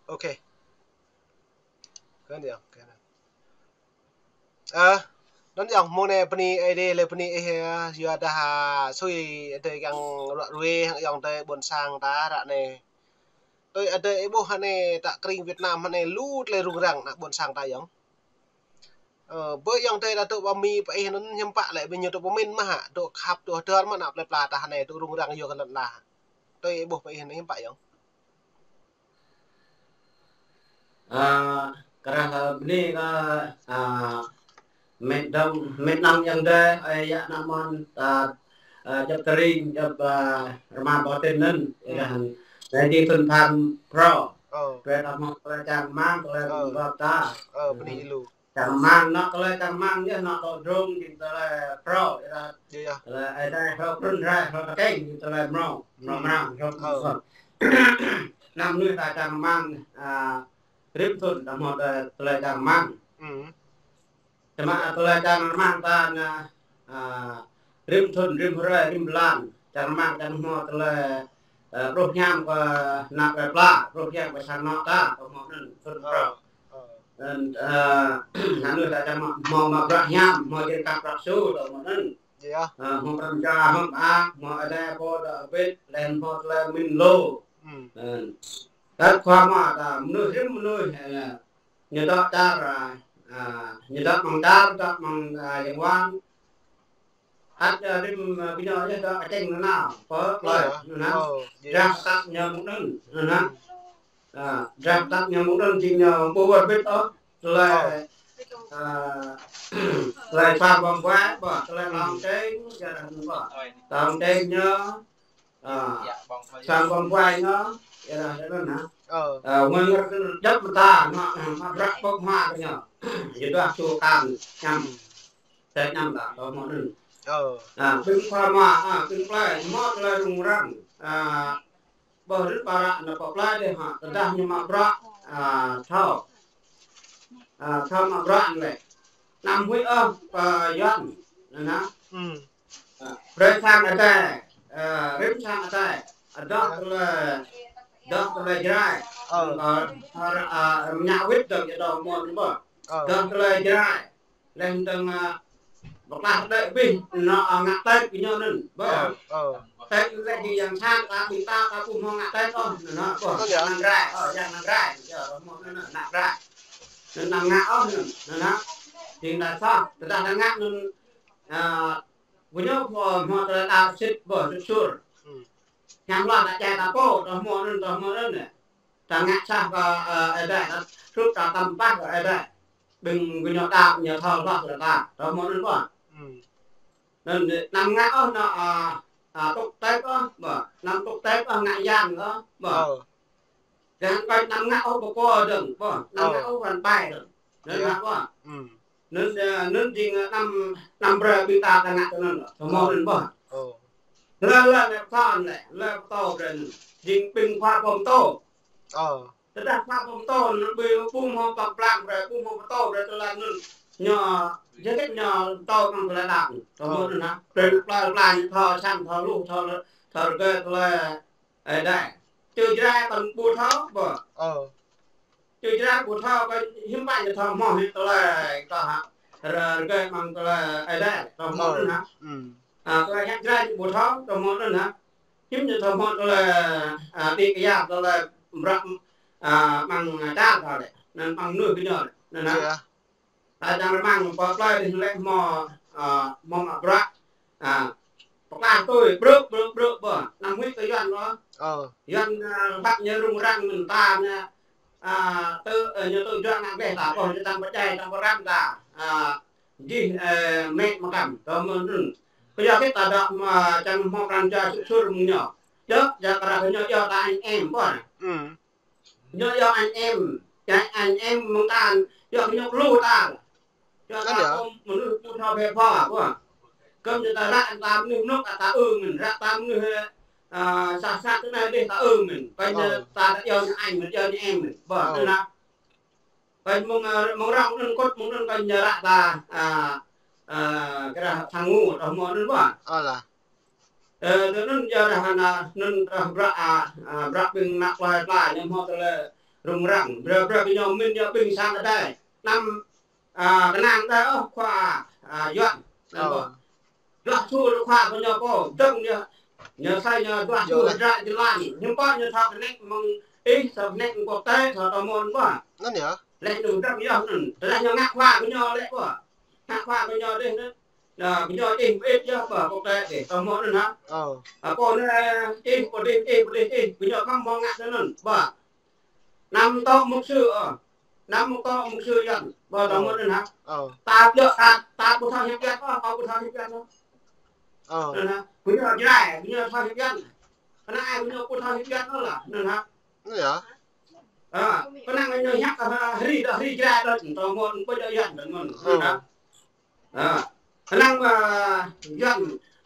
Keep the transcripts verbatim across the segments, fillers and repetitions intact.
Ok. Kơ anŭn yơh, kơ anŭn. Ơ, anŭn yơh, mơ̆ng anai bơni Ơi Adai lĕ bơni ih, yua dah, a, sui adơi kiăng ruă ruê hăng ayŏng adơi ƀôn sang ta ră anai. Tui adơi ih ƀuh anai ta kring Việt Nam anai lu tơlơi rŭng răng ană ƀôn sang ta yơh. Ơ, ƀơi ayŏng adơi ta dŏ pơ Mi pơ ih anŭn hiư̆m pă lĕ, ƀing ñu dŏ pơmĭn mơ̆ hă, dŏ khăp dŏ hơdơr mơ̆ ană plơi pla ta anai dŏ rŭng răng yua kơ lŏn ala. Tui ih ƀuh pơ ih anai hiư̆m pă yơh. Ơ, kơ ră, ơ, bơni kơ, ơ, mĕt dŏng, mĕt nŏng ayŏng adơi, ơi yă ană mơ̆n, ơ, ơ, djŏp tơring, djŏp, ơ, rơma ƀô̆ tơnăn, ơ, dah, dah jing thŭn phan pro. Ơ. Tui ta hmâo tơlơi čang rơmang, tơlơi rŭng răng ta. Ơ, bơni lu. Čang rơmang, anŏ tơlơi čang rơmang yơh, anŏ tŏ drông, jing tơlơi pro, yơh. Yơh, yơh. Tơlơi Ơi Adai, hrŏ prŭn rai, hrŏ tơkeng, jing tơlơi mrâo, mrâo mrang, hrŏ prŭn. Anăm mơnuih ta čang rơmang, a, rĭm thŭn, ta hmâo tơ-, tơlơi čang rơmang. Samơ̆ tơlơi čang rơmang ta anai, a, rĭm thŭn, rĭm hrơi, rĭm blan. Čang rơmang ta hmâo tơlơi, ơ, pluh hiam kơ ană plơi pla, pluh hiam kơ sang anŏ ta, kơ hmâo anŭn thŭn pro. Anŭn, ơ, anŭn ta čang hmâo mă bruă hiam, hmâo jing kah bruă su, kơ hmâo anŭn. Ơ, hmâo pran jua, hmâo mơak, hmâo adai pô dŏ hơbĭt, laih hmâo tơlơi mĭn lu. Anŭn. Tơdah khua mă ta mơnuih rĭm mơnuih, ơ, ñu dŏ čar, a, a, ñu dŏ amăng čar, dŏ amăng, a, yang wan. Ăt, a, rĭm, a, gơñu yơh dŏ kơčĕng nanao, pơ plơi, nanao. Drah tăk ñu mơ̆ng anŭn, nanao. A, drah tăk ñu mơ̆ng anŭn, jing ñu ƀu wơr bĭt ôh. Tơlơi, a, tơlơi sang ƀơ̆ng huai, ƀơ̆, tơlơi tong teng, jing dah anŭn ƀơ̆. Tong teng ñu, a, sang ƀơ̆ng huai ñu, yơh dah, yơh dah, nanao. A, wơ̆ng ngă djŏp mơta, mă, mă bruă pơk hmua kơ ñu. Yua dah ču kan, ñăm. Tơl ñăm dah, tơ hmâo anŭn. A, ƀing khua mă, a, ƀing plơi, hmâo tơlơi rŭng răng. A, ƀơi rĭm ƀă ră anai pơ plơi dih hă, tơdah ñu mă bruă, a, thâo. A, thâo mă bruă anŭn lĕ. Anăm huĭ ôh, pơ Yuan, nanao. A, brơi sang adai, a, rĭm sang adai. A, dŏ tơlơi, dŏ tơlơi Jrai. Ơ. A, a, a, mơñă wĭt dơ̆ng yơh dŏ mơ̆n ƀơ̆. Ơ. Dŏ tơlơi Jrai. Laih dơ̆ng, a, pơklah đơi abih, anŏ, a, ngă Tết kơ ñu anŭn, ƀơ̆. Ơ, ơ. Tết lĕ jing yang sang, ta ƀing ta, ta ƀu hmâo ngă Tết ôh, anŭn, ƀơ̆. Ơ, yơh. Yang ană Jrai, ơ, yang ană Jrai, yơh, hmâo anŭn, ană Jrai. Anŭn anăm ngă ôh, anŭn, anŭn. Jing ta soh, tơdah ta ngă anŭn, a, gơñu hmâo, hmâo tơlơi đaŏ sĭt, ƀơ̆, sĭt suôr. Hiam hloh ta jai ta pô, ta hmâo anŭn, ta hmâo anŭn, ơ. Ta ngă soh kơ, ơ, Ơi Adai, ta hrup ta tăm pah kơ Ơi Adai. Ƀing gơñu đaŏ ñu thâo hloh kơ ta, ta hmâo anŭn ƀơ̆. Anŭn anăm ngă ôh anŏ, a, a, tŭk tĕk ôh, ƀơ̆. Anăm tŭk tĕk ôh, ngă yang ôh, ƀơ̆. Ơ. Gah kơi anăm ngă ôh pơkô dơ̆ng, ƀơ̆. Anăm ngă ôh răn ƀai dơ̆ng. Anŭn ngă ƀơ̆. Anŭn, ơ, anŭn jing, ơ, anăm, anăm brơi ƀing ta ta ngă tui anŭn, ta hmâo anŭn ƀơ̆. Lĕ, lĕ, lĕ pơtô lĕ, lĕ pơtô brơi anŭn. Jing ƀing khua pơtô. Tơdah khua pơtô anŭn ƀu, ƀu hmâo pơblang brơi, ƀu hmâo pơtô brơi tơlơi anŭn. Ñu, jơkĕt ñu pơtô amăng tơlơi đaŏ. Ta hmâo anŭn hă. Brơi plơi pla ñu thâo sang, thâo lu, thâo, thâo rơgơi tơlơi Ơi Adai. Čư̆ Jrai kăn ƀu thâo, ƀơ̆. Ơ. Čư̆ Jrai ƀu thâo, kơ hiư̆m pă ñu thâo hmâo hĭ tơlơi kơ hă. Rơ-, rơgơi amăng tơlơi Ơi Adai, thâo hmâo anŭn hă. A, tơlơi hiăp Jrai ƀu thâo, thâo hmâo anŭn hă. Hiư̆m ñu thâo hmâo tơlơi, a, đĭ kơyap, tơlơi bruă, a, amăng čar ta lĕ. Anŭn amăng mơnuih gơñu lĕ. Anŭn hă. Yơh. Ta čang rơmang pơ plơi dih lĕ hmâo, a, hmâo mă bruă, a, pơklah tui, brư̆, brư̆, brư̆, ƀơ̆. Anăm huĭ kơ Yuan ôh. Ơ. Yuan, a, ƀă ñu rŭng răng mơ̆n ta anai, a, tơ, ơ, ñu tŭ juă ngă gleh ta, ƀơ̆, ñu tăng pơdjai, tăng pơrăm ta, a, jih, ơ, mĕ mơkăm, tơ mơ̆n. Kơ yua kơ ta dŏ mă čang hmâo pran jua sŭk sur mơ̆ng ñu. Djơ̆, djơ̆ kơ ră kơ ñu yua ta anh em, ƀơ̆. Ñu yua anh em, čang anh em mơ̆ng ta, yua kơ ñu lu ta. Yua ta ƀu mơnuih ƀu thâo phe pho, ƀơ̆. Kơ̆m ñu ta ră ta mơnuih mơnŭk ta ư mơ̆n, ră ta mơnuih, a, sat sat tơ anai dih ta ư mơ̆n. Kơ̆m ñu ta yua ñu anh mơ̆n, yua ñu em mơ̆n. Ƀơ̆, anŭn hă. Kơ̆m mơ̆ng, a, mơ̆ng rŏng anŭn kŭt mơ̆ng anŭn kơ̆m ñu ră ta, a, a, kơ ră sang ngu, ta hmâo anŭn ƀơ̆. Ơ, tui anŭn yơh dah anŭn, anŭn dah bruă, a, a, bruă ƀing ană plơi pla ñu hmâo tơlơi, Rŭng răng, brơi, brơi kơ ñu mĭn ñu ƀing sang adai. Năm, a, kơnang đơi, ơ, khua, a, Yuan. Năm Ơ. Bơ. Duah su khua kơ ñu pô, dơ̆ng ñu, ñu sai ñu duah su Yơh. Hơdră jơlan. Hiư̆m pă ñu thâo kơnĕk mơ̆ng ih, thâo kơnĕk mơ̆ng quốc tế, thâo tơmôn bơ. Anŭn yơh. Lĕ ñu dơ̆ng yơh anŭn. Tơdah ñu ngă khua kơ ñu lĕ bơ. Ngă khua kơ ñu dih anŭn. Nă, kơ ñu ih, ih yơh bơ, quốc tế dih, tơmôn anŭn hă. Ơ. A, pô anai, ih, pô dih, ih, pô dih, ih, kơ ñu khŏm hmâo ngă tui anŭn bơ. Năm tŏ mục sư, ơ. Năm tŏ mục sư Yuan, bơ tŏ Ơ. Mơ̆n anŭn hă. Ơ. Ta djơ̆, ta, ta ƀu thâo hiăp Yuan, ơ, ta ƀu thâo hiăp Yuan, ơ. Ơ. Anŭn hă. Kơ ñu Jrai, kơ ñu thâo hiăp Yuan. Kơ anai kơ ñu ƀu thâo hiăp Yuan, ơ lah, anŭn hă. Anŭn yơh. Ơ, kơ anai kơ ñu hiăp, ơ, hri đah, hri Jrai đah, tŏ mơ̆n, ƀu djơ̆ Yuan đah mơ̆n, anŭn hă. Ơ. Ơ. Kơ anai, ơ, Yuan,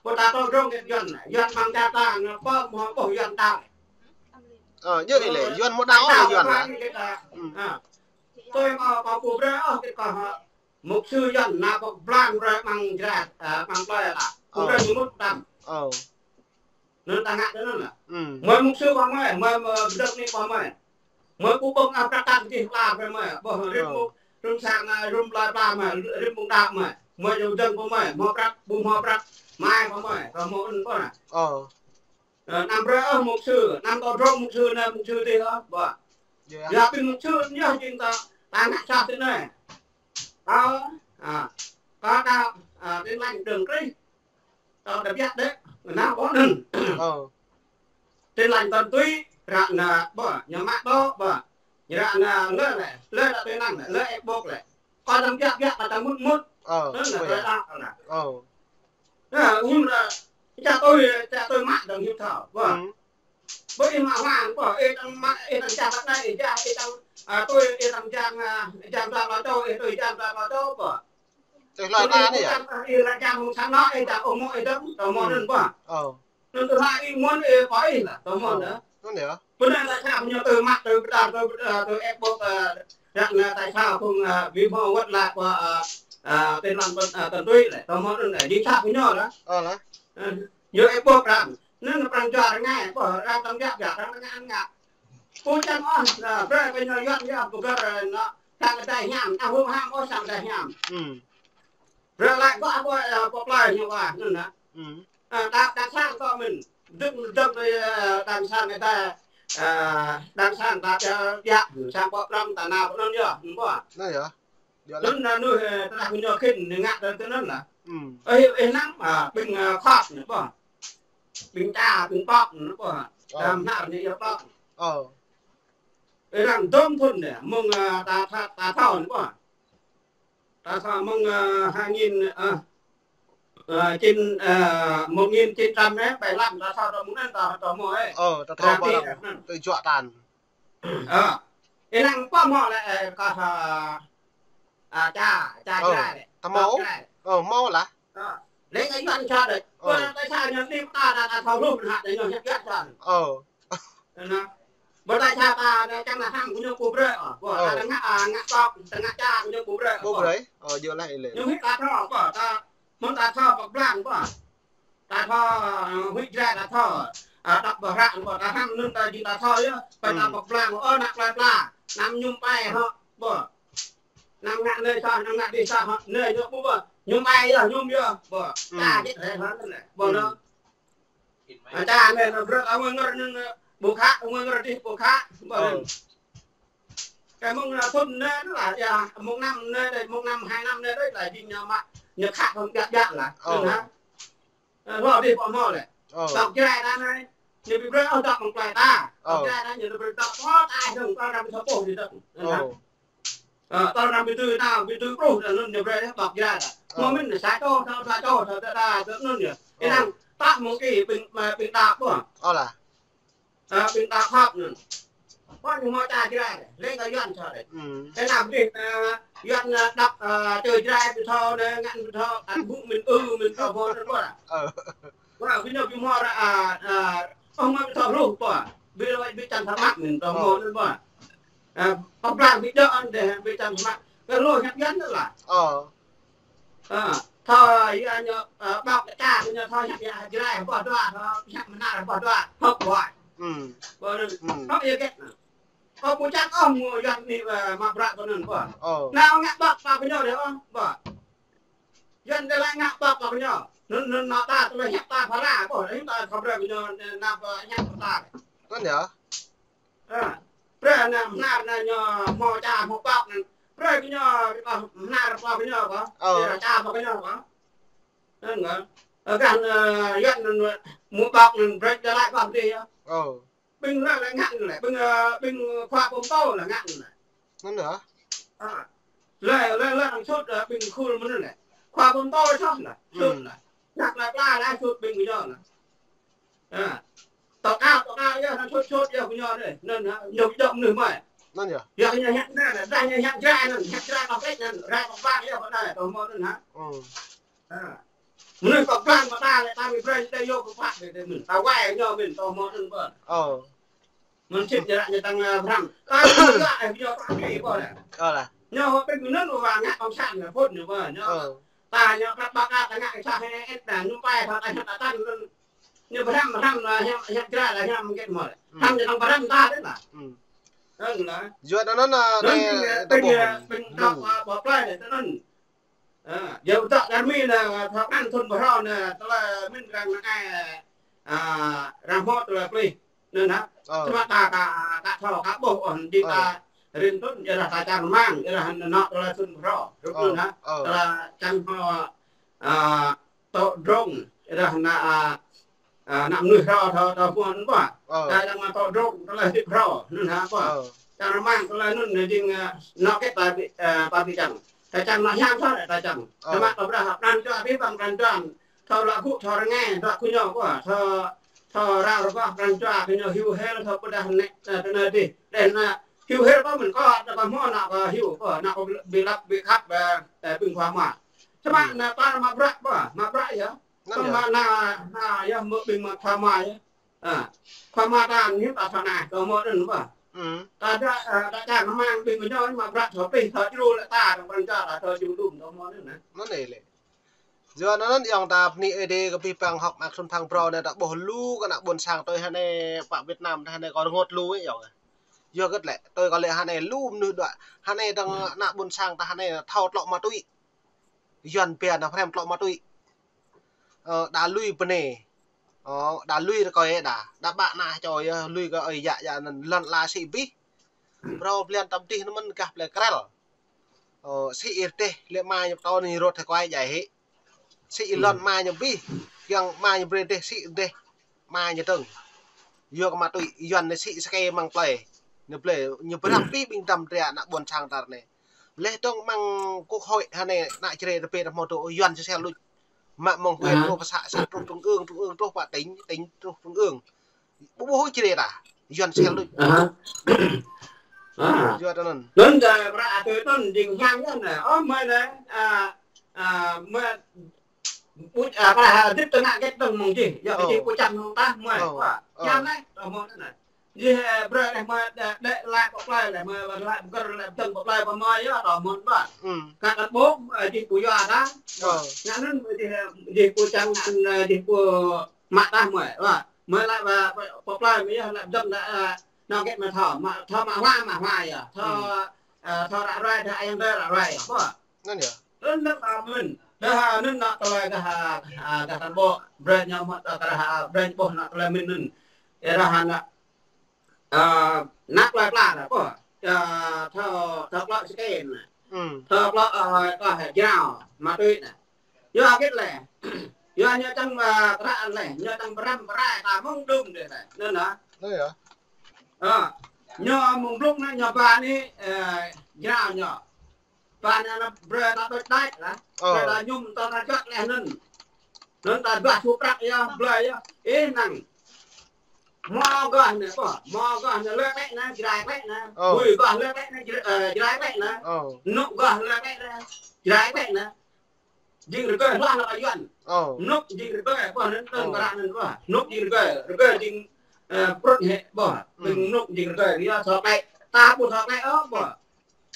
ƀu ta tŏ drŏng kơ Yuan, Yuan mơ̆ng čar ta, anŭn pơ mơ̆ ƀuh Yuan ta. Ơ, djơ̆ ih lĕ, Yuan mơ̆ đao lĕ Yuan hă? Ơ. Tui mơ̆ pô pô brơi, ơ, kơ kơ hă. Mục sư Yuan, nă pô blang brơi mơ̆ng Jrai, ơ, mơ̆ng plơi ta. Pô brơi ñu mŭt tăm. Ơ. Anŭn ta ngă tui anŭn lah. Mơi mục sư pơ mơi, mơi, mơi bơdơ̆k ni pơ mơi. Mơi pô ƀơ̆ng ăp prăk tăn kih pla pơ mơi. Ƀuh rĭm mŭk, rĭm sang, a, rĭm plơi pla mơi, rĭm ƀơ̆ng đăp mơi. Mơi yua dơ̆ng pơ mơi, hmâo prăk, ƀu hmâo prăk, mai pơ mơi, tơmôn bơ nă. Ơ. Ơ, năm brơi ơ mục sư, năm tŏ drŏng mục sư, năm mục sư dih ơ, bơ. Yơh. Yua ƀing mục sư yơh jing ta, ta ngă sat tui anai. Kơ, a, kơ ta, a, Tin Lành Đấng Christ. Tơdah biă đĕ, nă ƀu anŭn. Ơ. Tin Lành Thuần Túy, ră anai, bơ, ñu mă tŏ, bơ. Ñu ră anai, lơ lĕ, lơ đa tui năng lĕ, lơ ĕp ƀôk lĕ. Kơ tơm biă biă, kơ tơm mŭt mŭt. Ơ, anŭn lĕ, ƀu tơlơi yơh. Đăo anŭn. Ơ, hiư̆m ră, čă tui, čă tui mă dơ̆ng hiư̆m thâo, bơ. Bơ ih mă hwang, bơ, ih tăng mă, ih tăng čah tăk anai, ih čah, ih tăng, a, tui, ih tăng jang, a, jang dua klâo čô, ih tui jang dua klâo čô, bơ. Tui hloi ta anai yơh. Ih lăi jang mơ̆ng sang anô̆, ih jang ôh mơ̆ ih dơ̆ng, tơmôn anŭn bơ. Ơ. Anŭn tơlơi ih mơ̆n ih pơ ih lah, tơmôn dah. Anŭn yơh. Pơ anai ta sa kơ ñu tui mă, tui pơđar, tui pơđar, tui ĕp ƀôk, ơ, ră anai ta sa phung, ơ, ƀu hmâo wơ̆t lah kơ, ơ, ơ, Tin Lành Thuần, ơ, Thuần Túy lĕ, tơmôn anŭn lĕ, jing sa kơ ñu lah. Ơ lah. Ơ, ñu ĕp ƀôk ră anai. Anŭn pran jua rơngai, ƀuh, ră anai tơm biă biă, ră anai ngă ngă. Pô čang ôh, ơ, brơi kơ ñu Yuan yơh, pơgơ̆r, ơ, nă, sang kơdai hiam, ta hŭm ham ôh sang kơdai hiam. Brơi lăi kơ ƀuh, ơ, pơ plơi ñu wa, anŭn nă. Ơ, ta, ta sang kơ mĭn, dơ̆ng, dơ̆ng, ơ, đang sang kơdai, ơ, đang sang ta biă, biă, sang pơ plăm ta nao pơ anŭn yơh, anŭn ƀuh. Anŭn yơh. Anŭn nă, anŭn, ơ, tơdah kơ ñu khĭn, ñu ngă tui, tui anŭn lah. Ơ, ih, ih năng, a, ƀing, ơ, khŏt anai ƀuh. Ƀing ča, ƀing pŏk anai ƀuh. Ơ. Đam hnăr anai yơh pŏk. Ơ. Ih năng dŏm thŭn anai, mơ̆ng, ơ, ta, ta, ta thâo anai ƀuh. Ta thâo mơ̆ng, ơ, hai nghìn, ơ, ơ, chín, ơ, một nghìn chín trăm bảy lăm, ta thâo tơ mơ̆ng anŭn, ta, ta hmâo, ơ. Ơ, ta thâo. Ră anai ƀuh, ơ, tơjuă tan. Ơ. Ih năng pơ hmâo lĕ, ơ, kơ, ơ, a, ča, ča Jrai lĕ. Ơ, ta hmâo. Pŏk Jrai. Ơ, hmâo lah. Ơ. Lĕ kơ Yuan ča đĕ. Ơ. Pơ anai ta sa ñu ni ta, ta, ta thâo hluh mơ̆n hă, ta ñu hiăp Yuan ča. Ơ. Anŭn. Pơ ta sa ta, ta čang ta ham kơ ñu ƀu brơi, ơ. Pơ ta, ta ngă, a, ngă pŏk, ta ngă ča kơ ñu ƀu brơi. Ƀu brơi. Ơ, djơ̆ lah ih lĕ. Ñu hĭ ta thâo, pơ ta, mơ̆n ta thâo pŏk blang, pơ. Ta thâo, ơ, huĭ Jrai ta thâo. A, đăp ƀơi hră, ƀơ ta hăng anŭn ta jing ta thâo yơh. Pơ ta pŏk blang, ơ, nă plơi pla. Năm mơñum ƀai hŏ, ƀơ. Năm ngă anai sa, năm ngă dih sa hŏ. Anai yơh ƀơ, ƀơ. Mơñum ƀai yơh, mơñum yơh, ƀơ. Ta jĕ rĕ hŏ anŭn lĕ, ƀơ nă. A, ča anai nă brơi, a, ngui ngơr anŭn, ơ, ƀu khă, ngui ngơr dih ƀu khă, ƀơ. Kơ mơ̆ng, ơ, thŭn anai lah, yơh, mơ̆ng năm anai, mơ̆ng năm, hai năm anai lah, jing ñu mă, ñu khă hăng biă biă lah. Anŭn hă. Ơ, hlâo dih pơ hmâo lĕ. Ơ. Pŏk Jrai ta anai. Ñu ƀu brơi ôh dŏ mơ̆ng plơi ta. Ơ. Pŏk Jrai ta ñu ƀu brơi dŏ. Ơ, ta hăng ta răm sa pô dih dŏ. Ơ. Ơ, ta răm ƀu tui ta, ƀu tui pluh ta anŭn ñu brơi pŏk Jrai ta. Ơ. Hmâo mĭn sa čô, sa, sa čô, sa, sa, sa, sa anŭn yơh. Ơ. Ih năng ta mơ̆ng ih ƀing, ƀing ta ƀuh. Ơ lah. Ơ, ƀing ta khŏp anŭn. Pô ñu hmâo ča Jrai, lĕ kơ Yuan ča đĕ. Ơ, năm dih, ơ, Yuan, ơ, đăp, ơ, čơ Jrai ƀu thâo, nă, ngăn ƀu thâo, ăn ƀu mĭn ư, mĭn thâo ƀuh anŭn ƀuh lah. Ơ. Ƀuh, ƀing ñu ƀu hmâo ră, a, a, ôh, mơi ƀu thâo hluh ƀuh. Ƀu lơi ƀu čang tơmăt mĭn thâo ƀuh anŭn ƀuh. A, pơblang ƀu djơ̆ anŭn dêh, ƀu čang tơmăt. Kơ hluh hiăp Yuan anŭn lah. Ơ. A, thâo, yua ñu, a, ƀuh kơ ča, ñu thâo hiăp Jrai, ƀuh dua, thâo hiăp mơnar, ƀuh dua, hơ̆k ƀuh. Ƀuh anŭn, hơ̆k yơh gĕt nă. Kâo ƀu čang ôh mơ̆ Yuan anai, ơ, mă bruă kơ anŭn ƀơh. Ơ. Nao ngă ƀơ̆k pă kơ ñu dih ôh, ƀơh. Yuan dih lĕ ngă ƀơ̆k pă kơ ñu. Anŭn, anŭn nao ta tơlơi hiăp ta phara ƀơh. Anai ta khŏm brơi kơ ñu, ơ, nao, ơ, hiăp ta. Anŭn yơh. Ơ. Brơi anai hmar anai ñu hmâo ča hmâo ƀơ̆k anŭn. Brơi kơ ñu, ơ, hmar pă kơ ñu ƀơh. Ơ. Brơi ča pă kơ ñu ƀơh. Anŭn kơ. Ơ, gah, ơ, Yuan anŭn, ơ, hmâo ƀơ̆k anŭn brơi dih lĕ ƀơ̆k dih yơh. Ơ. Ƀing anŭn lĕ ngă anŭn lĕ, ƀing, ơ, ƀing khua pơtô lĕ ngă anŭn lĕ. Anŭn hă? Ơ. Lĕ, lĕ, lĕ, anŭn sut, ơ, ƀing khul mơ̆n anŭn lĕ. Khua pơtô soh lĕ, sut lĕ. Ngă lĕ pla lĕ sut ƀing ñu lĕ. Ơ. Tŏ kâo, tŏ kâo yơh, anŭn sut, sut yơh kơ ñu anai. Anŭn, ơ, ñu djŏp mơnuih mơ̆i. Anŭn yơh. Yơh kơ ñu hiăp anai lĕ, dah ñu hiăp Jrai anŭn, hiăp Jrai kơ pĕč anŭn, rai kơ pă yơh kơ anai, tŏ hmâo anŭn hă? Ơ. Ơ. Mơnuih pơblang mơta lĕ ta ƀu brơi đe yơh pơpă đe đe mơ̆n. Ta wai ñu mơ̆n tŏ hmâo anŭn ƀơh. Ơ. Mơ̆n sĭt jơră ñu tăng, ơ, pơhrăm. Ta ƀu yua, ơ, ñu pă kơ ƀơh lĕ. Ơ lah. Ñu hơpĭn mơ̆n anŭn wa ngă cộng sản ñu phun ñu ƀơh. Ñu. Ơ. Ta ñu prăp ƀă kơ ta ngă kơ sa hĕ ĕt đa ñu pai ta ta ñu ta tăng anŭn. Ñu pơhrăm pơhrăm lĕ hiăp, hiăp Jrai lĕ hiăp mơ̆ng kĕt mơ̆ lĕ. Hrăm ñu tăng pơhrăm ta đe lah. Ơ, lah. Yua anŭn, ơ, anŭn đe, ƀing, ƀing tŏ, ơ, ƀơ̆k plơi đe anŭn. Ơ, yua ƀu djơ̆ kơ mĭn anai, thâo kăn thŭn phrâo anai, tơlơi mĭn arăng anai, ơ, arăng hmâo tơlơi plih. Anŭn hă? Ơ. Samơ̆ ta, ta, ta thâo, ta ƀuh, ơ, dih ta rin thŭn, yua dah ta čang rơmang, yua dah anŭn tơlơi thŭn phrâo. Rŭp anŭn hă? Ơ. Tơlơi čang hmâo, ơ, tŏ drông, yua dah anŭn, ơ, Ơ, ană mơnuih hrâo thâo, thâo hmư̆ anŭn ƀơh. Ơ. Ta čang mă tŏ drông, tơlơi hơdip hrâo, anŭn hă ƀơh. Ơ. Čang rơmang tơlơi anŭn anai jing, ơ, anŏ kĕt ta ƀu, ơ, ta ƀu čang. Ta čang anŏ hiam soh ta čang. Ơ. Samơ̆ ta brơi hă pran jua abih bang pran jua. Thâo lăi gŭ, thâo rơngai, dŏ kơ ñu ƀơh. Thâo, thâo rao rơgoh pran jua kơ ñu hyu hel, thâo pơdah nĕ, ơ, tơnai dih. Đeh anŭn hyu hel ƀơh mơ̆n kơ, ta ƀơh hmâo anŏ kơ hyu ƀơh, anŏ kơ ƀu lăp ƀu khăp, ơ, ơ, ƀing khua mă. Samơ̆ anai ta mă bruă ƀơh, mă bruă yơh. Anŭn yơh. Samơ̆ anai, anai yơh mơ̆ ƀing mă khua mă yơh. Ơ. Khua mă ta anai ta thâo anai, tŏ hmâo anŭn ƀơh. Ơ. Ta dŏ, ơ, ta čang rơmang ƀing kơ ñu mă bruă thâo plih, thâo djru lĕ ta, tŏ pran jua ta thâo djru đŭm, tŏ hmâo anŭn anai. Anŭn anai lĕ. Yua anŭn anŭn yơh ta bơni Ơi Adai kơ abih bang hŏk mơak thŭn phrâo anai ta ƀuh lu kơ ană ƀôn sang tui hơnai pă Việt Nam ta hơnai kơ rơngot lu yơh. Yua hơget lĕ, tui kơ lĕ hơnai lu mơnuih đuaĭ, hơnai dơ̆ng ană ƀôn sang ta hơnai thâo tlŏ ma túy. Yuan pia anŭn phrăm tlŏ ma túy. Ơ, đa lui bơnai. Ơ, đa lui rơkơi đa. Đa ƀă ană čô yơh lui kơ ơi yă yă anŭn lŏn ala sĭ abih. Phrâo blan tăm dih anŭn mơ̆n gah plei Krel. Ơ, sĭ ih rơdêh, lĕ ama ñu pơtô anai rơ̆t hơkuai djai hĭ. Sĭ ih lŏn ama ñu abih. Kiăng ama ñu brơi rơdêh, sĭ rơdêh. Ama ñu dơ̆ng. Yua kơ ma túy, Yuan anai sĭ sơkê mơ̆ng plei. Ñu plei, ñu pơhrăm abih ƀing dăm dra ană ƀôn sang ta anai. Leh dơ̆ng mơ̆ng quốc hội hơnai ană Jrai rơbê rơmô dŏ Yuan sơsel đôč. Mă mơ̆ng huyện truh pơ xã, xã truh trung ương, trung ương truh pơ tỉnh, tỉnh truh trung ương. Ƀu ƀuh Jrai ta, Yuan sel đôč. Ơ hă. Ơ. Yua tơ anŭn. Anŭn ta bruă tui anŭn jing hiam anŭn. Ơ, mơ̆ anai, ơ, ơ, mơ̆ ƀu, ơ, pơdah hơdip tơnă kĕt tơ̆ng mơ̆ng jih. Yua kơ jih pơčăm hăng ta mơ̆. Ơ. Wa. Ơ. Hiam anai, tơ hmâo anŭn. Jih, ơ, bruă anai mơ̆ đe, đe lăi pơ plei lĕ, mơ̆ lăi pơgơ̆r lăi pơdơ̆ng pơ plei pơ mơ̆ yơh, tơ hmâo ƀơh. Ơ. Kăt kăt ƀôk, ơ, jih pơyua ta. Ơ. Ngă anŭn mơ̆ jih, jih pơčăm anŭn, ơ, jih pơ mă ta mơ̆. Wa. Mơ̆ lăi pơ, pơ, pơ plei mơ̆ yơh lăi pơdơ̆ng đa, ơ, anŏ kĕt mơ̆ thâo. Mă, thâo mă hua mă hua yơh. Thâo, ơ, thâo ră ruai, đa ayŏng adơi ră ruai yơh. Wa. Anŭn yơh. Anŭn anŭn ta mĭn. Đa anŭn anŏ tơlơi gah, ơ, gah ta ƀuh. Brơi ñu mơ̆ ta kơ ha, brơi ƀuh anŏ tơlơi mĭn anŭn. Yua dah anŏ, ơ, ană plei pla ta ƀuh. Ơ, thâo, thâo klŏ sơkê anai. Ơ. Thâo klŏ, ơ, klŏ hơjrao, ma túy anai. Yua hơget lĕ. Yua ñu čang, ơ, kră lĕ, ñu čang pơrăm pơrai ta mơ̆ng đưm đeh lĕ. Anŭn anai. Anŭn yơh. Ơ, ñu mơ̆ng blung anai ñu ba anai, ơ, jrao ñu. Ba anai anŭn brơi ta đôč đač lah. Ơ. Brơi ta ñum ta ta juăt leh anŭn. Anŭn ta duah su prăk yơh, blơi yơh. Ih năng. Hmâo gah anai ƀơh, hmâo gah anai lĕ lĕ anai, Jrai lĕ anai. Ơ. Hui gah lĕ lĕ anai, Jrai, ơ, Jrai lĕ anai. Ơ. Nuk gah lĕ lĕ anai, Jrai lĕ anai. Jing rơgơi hloh lăp Yuan. Ơ. Nuk jing rơgơi, ƀơh anŭn, anŭn, ơ, kơ ră anŭn ƀơh. Nuk jing rơgơi, rơgơi jing, ơ, prŭt hĕ ƀơh. Ơ. Ƀing nuk jing rơgơi, yua thâo klĕ. Ta ƀu thâo klĕ ôh ƀơh.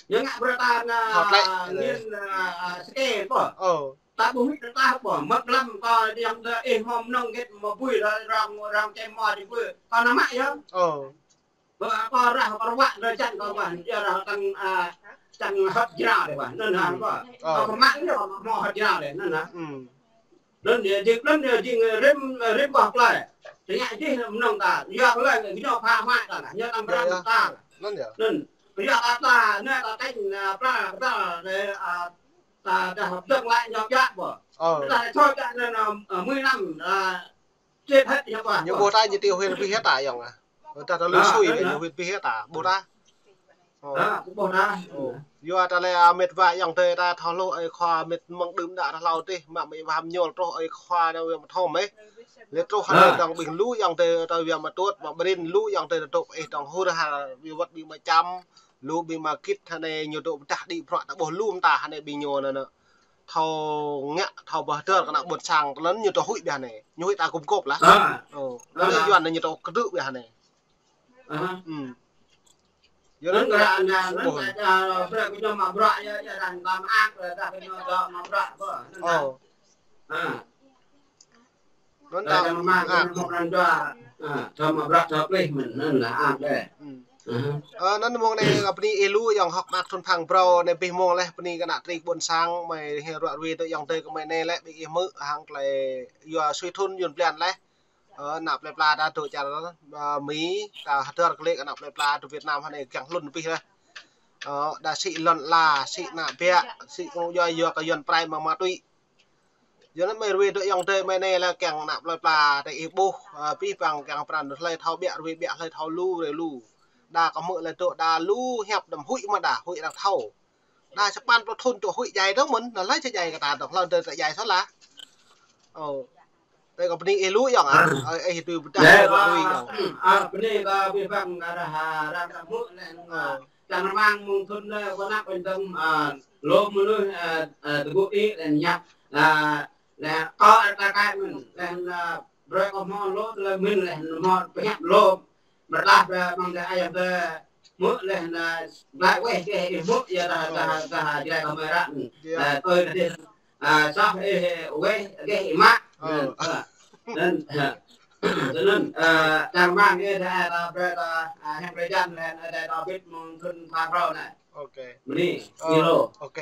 Ñu ngă brơi ta anai, thâo klĕ, ơ, lĕ. Nin, ơ, sơkê ƀơh. Ơ. Ta ƀu hmư̆ ta ƀơh. Mơ̆ lăm kơ yang ta ih mơ̆ng nong gĕt mơ̆ bui rong, rong čem mơ̆ jing bui. Kơ anai mă yơh. Ơ. Bơ kâo rah kâo ruă rơčan kâo bah, ia rah čang, a, čang hơt jrao dih bah. Anŭn hă kâo. Ơ. Kâo kơmă anai kâo hmâo hơt jrao dih, anŭn hă. Hmm. Anŭn yơh jing, anŭn yơh jing rĭm, rĭm boh plơi. Tơña jih mơnơ̆ng ta, yua kơ lĕ ñu pha hmă ta lah, ñu tam pran ta lah. Anŭn yơh. Anŭn, yua ta ta, anai ta tañ, a, pra, pra, a, ta dah dơ̆ng laĭ ñu biă bơ. Ơ. Ta thâo biă anŭn, a, mười năm, a, Chết hết, nhập vào. Ñu ƀuh ta ñu tui huyện pih hĕt ta yŏng ah. Ơ, ta ta lui sui lĕ ñu huyện pih hĕt ta, ƀuh ta. Ơ. Ơ, ƀuh ta. Ơ. Yua ta lĕ, a, mĕt wa yŏng tơi ta thâo hluh ơi khua mĕt mơ̆ng đưm đă ta hlâo tih, mă mĕt wa hăm ñôl truh ơi khua anai wơ̆t mă thom ih. Lĕ truh hơnai dong ƀing lu yŏng tơi ta wơ̆t mă tuôt, mă brin lu yŏng tơi ta tŭk ih dong hur ha, wơ̆t ƀing mă čăm, lu ƀing mă kit hơnai ñu tŭk pơdah đĭ bruă ta ƀuh lu mơta hơnai ƀing ñu anŭn. Thâo ngă, thâo pơhơdơr kơ ană ƀôn sang, tơlơi ñu tơ huĭ biă anai. Ñu huĭ ta gum gôp lah. Ơ. Ơ, tơlơi Yuan ñu tơ kơdrưh biă anai. Ơ. Hmm. Yua anŭn kơ anŭn, anŭn kơ, a, brơi kơ ñu mă bruă, ia, ia, đang ba mă ak, dah kơ ñu dŏ mă bruă, bơ. Ơ. Ơ. Anŭn ta, ta mă, a, anŭn mă bruă, a, ta mă bruă, ta plih mơ̆n, anŭn lah, a, dih. Hmm. Ơ, anŭn mơ̆ng anai, a, bơni ih lu yŏng hŏk mă thun phang brâo anai bih mơ̆ng leh bơni kơ ană tring ƀôn sang, mơi hĭ ruă rui tơ yŏng tơi kơ mơi anai lĕ, ƀing ih hmư̆ hăng tơlơi yua sui thun yun blan leh. Ơ, ană plơi pla ta dŏ čar, a, Mi, ta hơdơr kơ lĕ kơ ană plơi pla tơ Việt Nam hơnai kiăng hlŭn bih leh. Ơ, đa sĭ lŏn la, sĭ ană biă, sĭ kông yua yua kơ Yuan prai mă ma túy. Yua anŭn mơi rui tơ yŏng tơi mơi anai lah kiăng ană plơi pla tơ ih ƀuh, a, pih păng kiăng pran hlơi thâo biă rui biă hlơi thâo lu rui lu. Đa kơ hmư̆ lĕ tơ đa lu hiăp đăm huĭ mă đa, huĭ arăng thâo. Đa sapăn pluh thun tơ huĭ djai dong mơ̆n, anŭn hlơi či djai kơ ta dong, hlơi tơ djai soh lah. Ơ. Tơ kơ bơni ih lu yŏng ah. Ơ, ih tui pơdah dih, ih lu yŏng. A, bơni kơ pih păng kơ rah, a, rah ta hmư̆ lĕ, a, Čang rơmang mơ̆ng thun lĕ kơ ană ƀôn dơ̆ng, a, lŏm mơnuih, a, a, tơgŭ ih lĕ ñăp, a, lĕ kơ ta kai mơ̆n, lĕ, a, brơi kơ hmâo lŏm tơlơi mĭn lĕ hmâo pơhiăp lŏm. Mơ̆ lah brơi mơ̆ng tơ ayŏng tơ hmư̆ lĕ, a, glăi weh kơ ih hmư̆ ia dah, dah, dah, jrai kơ mơi ră, a, tui kơ dih, a, soh ih weh kơ ih mă. Ơ. Anŭn, a, anŭn, a, čang rơmang ih dah, a, brơi kơ, a, hăng brơi jan lĕ, a, dah, dah bit mơ̆ng thun phang brâo anai. Ok. Bơni, ơ, ih lu. Ok.